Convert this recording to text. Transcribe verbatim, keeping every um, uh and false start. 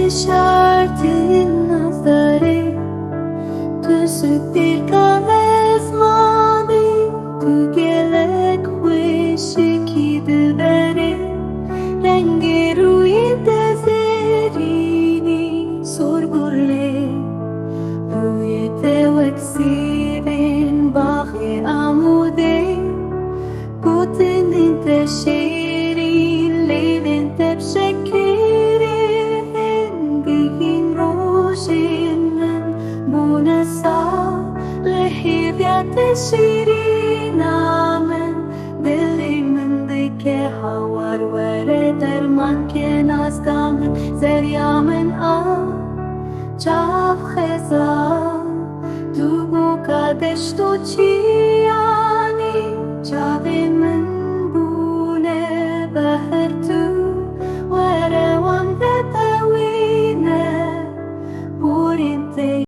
Şartên Nazaret, tu ji pêka mezmanê, tu gelek xweşikî diberê. Rengê rûyê te zêrînî, sor gulê, rûyê te wek sîvên baxê Amûdê. Gotinên te şêrîn, lêvên te bi şekirê, hingehîn rojên min bûne sar. Li hêviya te şêrîna min, dilê min dike hawar, were derman ke nazga min. Zerya min a çav xeza, tu bûka deşt û çî